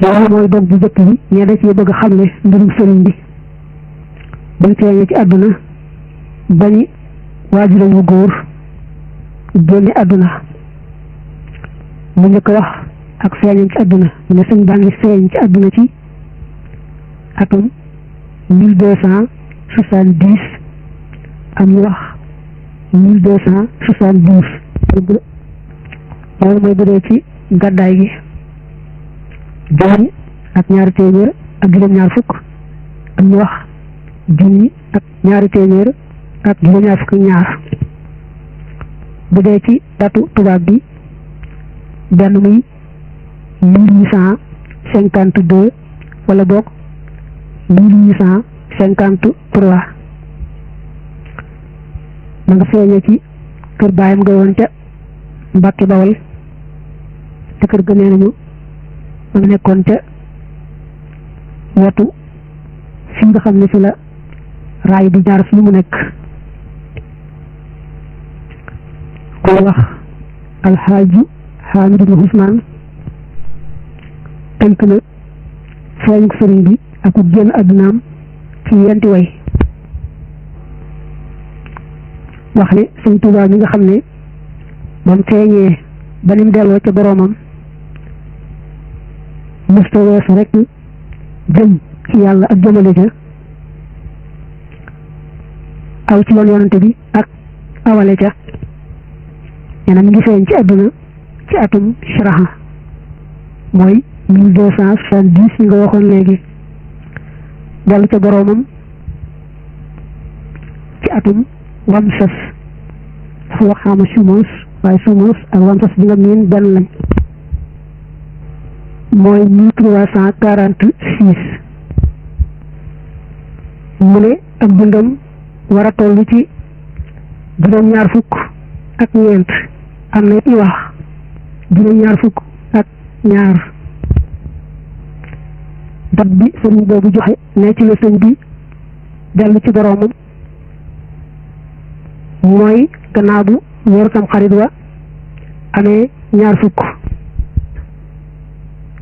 loolu mooy dog bu jëkk bi ñee da ci bëgg a xamle mbirum sëriñ bi bañ feeñee ci àdduna bañi waajuram wu góor génne àdduna mu njëkk wax ak feeñam ci àdduna mu ne sëñ baa ngi feeñ ci àdduna ci atum 1270 am ñu wax 1272 loolu mooy bu dee ci gàddaay gi junni ak ñaari téeméer ak juróom-ñaar fukk am ñu wax junni ak ñaari téeméer ak juróom-ñaar fukk ak ñaar bu dee ci datu tubaab bi benn muy 1852 wala boog 1853 ma nga feeñee ci kër baayam nga woon ca Mbàkke Bawal te kër ga nee nañu ma nga nekkoon ca wetu fi nga xam ne fi la raay di jaar fi mu nekk ko wax alxaaju Xaamid ibn Usmaan tënk na feeñu sëriñ bi ak ku génn àddunaam ci yenti way wax ne sëñ Tuubaa mi nga xam ne ba mu feeñee ba ni mu delloo ca boroomam mësta weesu rek jëm ci yàlla ak jëmale ca aw ci yoon yonante bi ak awale ca nee na mi ngi feeñ ci àdduna ci atum sharaha mooy 1270 yi nga waxoon léegi dellu ca boroomam ci atum wamsas dafa waxaama sumus waaye sumus ak wamsas bi nga miin benn lañ mooy 1346 mu ne ak dundam war a toll ci juróom-ñaar fukk ak ñeent am na i wax juróom-ñaar fukk ak ñaar dat bi sëriñ boobu joxe ne ci la sëñ bi dellu ci boroomam mooy gannaaw bu weeru tam xarit wa amee ñaar fukk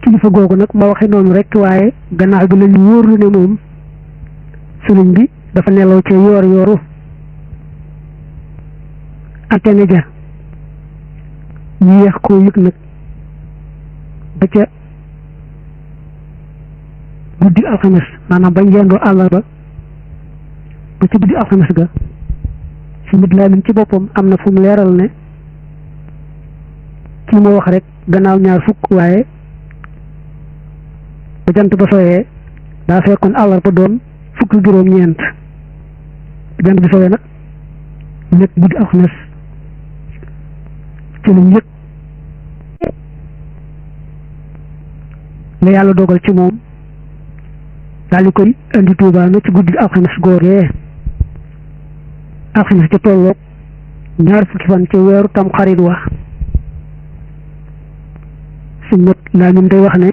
kilifa googu nag ma waxe noonu rek waaye gannaaw bi lañu wóorlu ne moom sëriñ bi dafa nelaw ca yoor yooru altine ja ñu yeex koo yëg nag ba ca guddi alxames maanaam bañ yendoo àllarba ba ca guddi alxames ga si mid laa ci boppam am na fu mu leeral ne kii moo wax rek gannaaw ñaar fukk waaye ba jant ba sooyee daa fekkoon àllarba doon fukk juróom-ñeent ba jant bi sooyee nag nekk guddi alxames ci lañ yëg la yàlla dogal ci moom daal di koy indi Tuubaa na ci guddi alxames googee alxames ca tolloog ñaar fukki fan ci weeru tam xarit wa su mët laa ñun day wax ne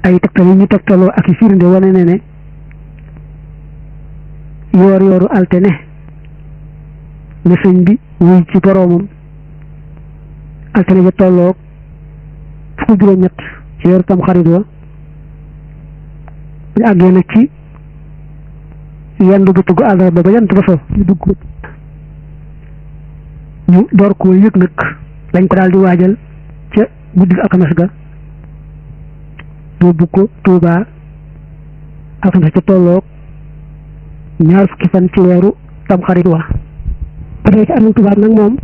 ay tegtal yi ñu tegtaloo ak i firnde wane ne ne yoor yooru altine la sëñ bi wuy ci boroomam altine ja tolloog fukki juróom-ñett ci weeru tam xarit wa ñu àggee nag ci yendu bu tugg àllarba ba jant ba so ñu dugg ñu door koo yëg nag lañ ko daal di waajal ca guddi alxames ga yóbbu ko Tuubaa alxames ca tolloog ñaar fukki fan ci weeru tamxarit wa bu dee ci atum tubaab nag moom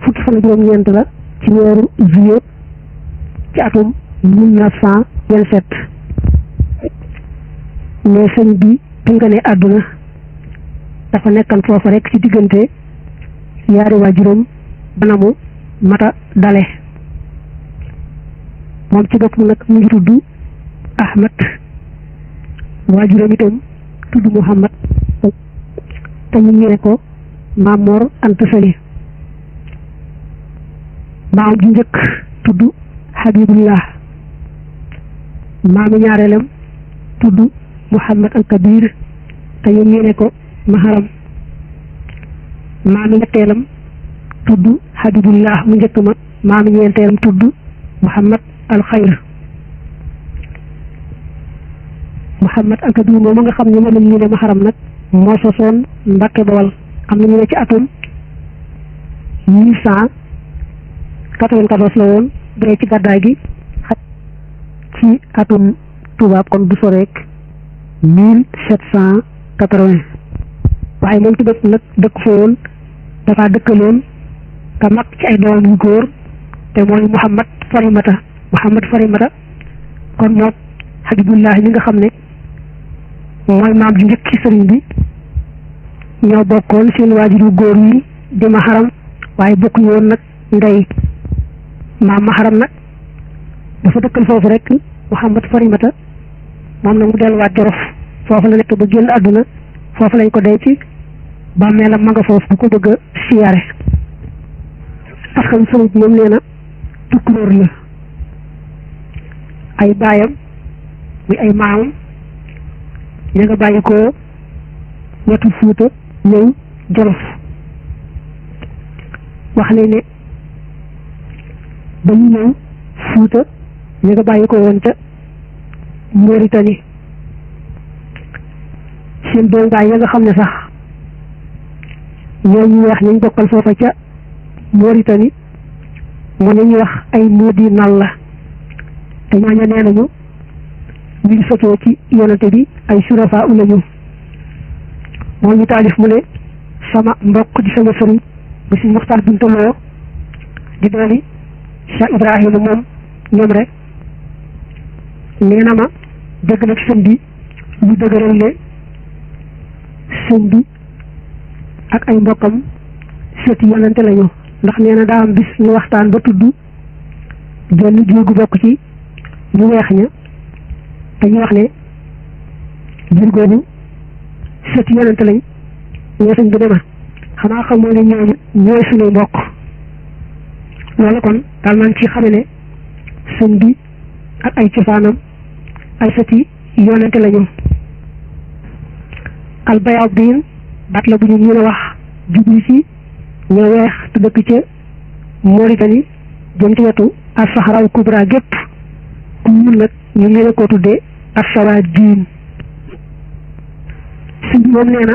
fukki fan ak juróom-ñeent la ci weeru juillet ci atum 1927 mais sëñ bi nga ne àdduna dafa nekkan foofa rek ci diggante yaari waajuram banamu mata dale moom ci bopp nag mu ngi tudd Ahmad waajuram itam tudd Muhammad te ñu ñëwee ko Maam Mor Anta Sali maam ji njëkk tudd Habibullah maami ñaareelam tudd Muhammad al Kabir te ñu ñëwee ko Maharam maami ñetteelam tudd Habibullah mu njëkk ma maami ñeenteelam tudd Muhammad al Xayr. Muhammad al Kabir moom nga xam ne moom la ñu ne Maharam nag moo sosoon Mbàkke Bawal am na ñu ne ci atum 1194 la woon bu dee ci gàddaay gi ci atum tubaab kon du soreek 1780 waaye moom tubaab nag dëkk fa woon dafa dëkkaloon ka mag ci ay doom yu góor te mooy Muhammad Farimata kon moom Habibullah ñi nga xam ne mooy maam ju njëkk ci sëriñ bi ñoo bokkoon seen waajuru góor yi di Maharam waaye bokkuñu woon nag ndey maam Maharam nag dafa dëkkal foofu rek Muhammad Farimata moom nag mu delluwaat Jolof foofu la nekk ba génn àdduna foofu lañ ko denc bàmmeelam ma nga foofu bu ko bëgg a siyaare askan sëriñ bi moom nee na tukkulóor la ay baayam muy ay maamam ña nga bàyyi ko wetu Fuuta ñëw Jolof wax nañ ne ba ñu ñëw Fuuta ña nga bàyyi ko woon ca Mauritanie seen doom baay ya nga xam ne sax ñoo ñu wax ñu bokkal foofa ca Mauritanie mu ne ñu wax ay moodi nal la te ñooña nee nañu ñu ngi sotoo ci yonante bi ay surafa u lañu moo ñu taalif mu ne sama mbokk di sama sëriñ bi si Muxtaar Bintaloo di dooni Cheikh Ibrahima moom ñoom rek nee na ma dëgg nag sëñ bi ñu dëgëral ne sëñ bi ak ay mbokkam sëti yonante lañu ndax nee na daa am bis ñu waxtaan ba tudd genn jéegu bokk ci ñu weex ña te ñu wax ne jur googu sëti yonante lañ ñoo sëñ bi dema xanaa xamoo ne ñooñu ñooy suñuy mbokk loolu kon daal man ci xame ne sëñ bi ak ay cosaanam ay sëti yonante lañu albayaab biin baat la bu ñu mën a wax jubli ci ñoo weex te dëkk ca Mauritanie jëm ci wetu as-Sahara Kubra gépp ku ñuul nag ñu leen ko tuddee as-Sawaadiin sëñ bi moom nee na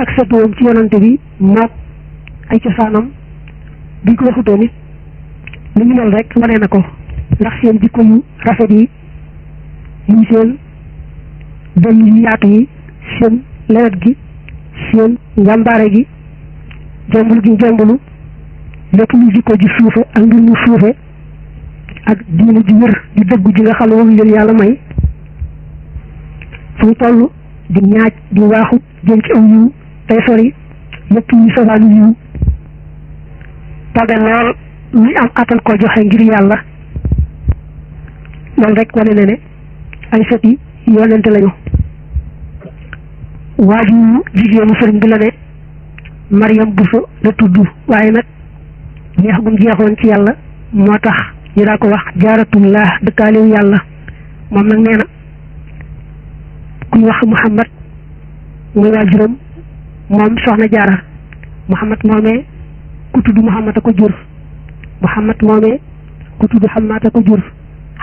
ak sëtuwam ci yonante bi mook ay cosaanam biñ ko waxutoo nit li ñu mel rek wane na ko ndax seen jikko yu rafet yi muy seen dënn yu yaatu yi seen lewet gi seen njàmbaare gi jombul gi jombulu lépp lu jikko ji suufe ak mbir mu suufe ak diine ji wér di dëggu ji nga xam ne moom leen yàlla may fu mu toll di ñaaj di waaxu jëm ci aw yiw tey sori lépp ñu safaanu yiw tabe lool luy am attan ko joxe ngir yàlla loolu rek wane na ne ay sëti yonente lañu waaju jigéenu sëriñ bi la ne Mariam Bousso la tudd waaye nag jeex gum jeexoon ci yàlla moo tax ñu daa ko wax jaaratullah dëkkaalewu yàlla moom nag nee na kuy wax Muhammad muy waajuram moom soxna jaara Muhammad moomee ku tudd Muhammad a ko jur Muhammad moomee ku tudd Hammaat a ko jur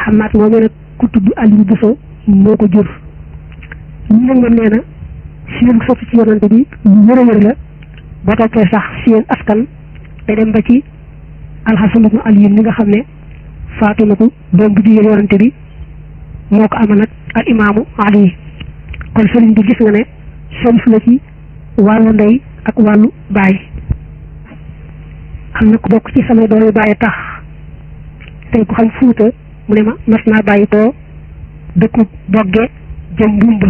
Hammaat moomee nag ku tudd Aliou Bousso moo ko jur ñu nag moom nee na seen sotti ci yonante bi lu wér a wér la boo toppee sax seen askan day dem ba ci Alxasan ibnu Ali mi nga xam ne Faatimatu doom bu jigéen yonante bi moo ko ama nag al imaamu Ali kon sëriñ bi gis nga ne sharif la ci wàllu ndey ak wàllu baay am na ku bokk ci samay doomi baay tax tey ku xam Fuuta mu ne ma mas naa bàyyi koo dëkku bogge jëm Mbumba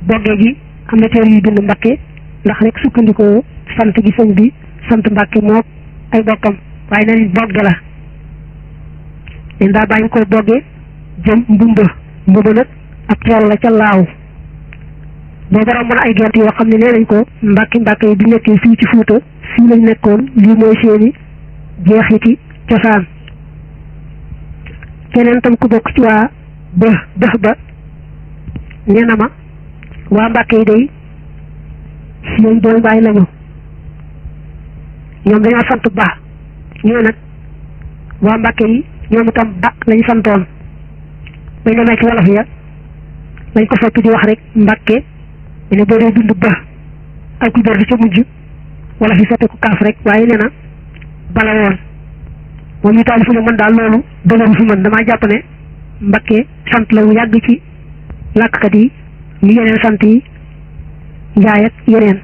bogge gi am na teer yu bind Mbakke ndax rek sukkandikoo sant gi sëñ bi sant Mbakke mook ay bokkam waaye na nit bogge la leen daa bàyyi koo bogge jëm Mbumba nag ab tool la ca laaw boo borom mën ay gerte yoo xam ne nee nañ ko mbàkki yi bi nekkee fii ci Fuuta fii lañ nekkoon lii mooy seeni jeexiti cosaan keneen tam ku bokk ci waa ba nee na ma waa Mbàkke yi day seen doom baay lañu ñoom dañoo sant ba ñu ne nag waa Mbàkke yi ñoom itam ba lañu santoon bañ demee ci wolof ya lañ ko soppi di wax rek Mbàkke ne boo dee dund ba ak ku ci mujj wala fi soppi ko kaaf rek waaye nee na bala woon moom ñu taalifu ne man daal loolu dëgëru fi man damaa jàpp ne Mbàkke sant la wu yàgg ci làkkat yi ñu yeneen sant yi njaay ak yeneen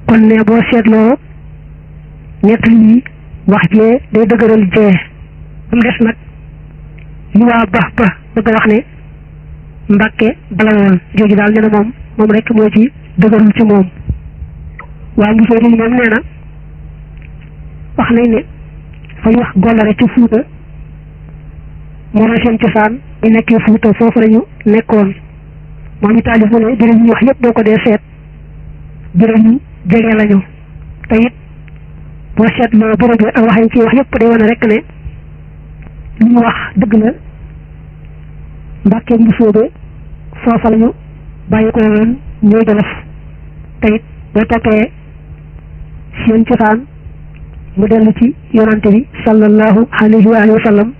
kon ne boo seetloo ñett yi wax jee day dëgëral jee am des nag li waa ba bëgg a wax ne Mbàkke bala woon jooju daal nee na moom rek moo ci dëgërul ci moom waa mbusoo yi moom nee na wax nañ ne fa ñu wax gollare ci Fuuta moo na seen cosaan bu nekkee Fuuta foofu lañu nekkoon moom ñu taalif mu ne béréb ñu wax yëpp boo ko dee seet béréb yu jege lañu te it boo seetloo béréb yi ak wax yi ci wax yëpp day wane rek ne li ñu wax dëgg la Mbàkke Mbusoobe foofa lañu bàyyi ko woon ñooy Jolof te it boo toppee seen cosaan mu dellu ci yonante bi sallallahu alayhi wa sallam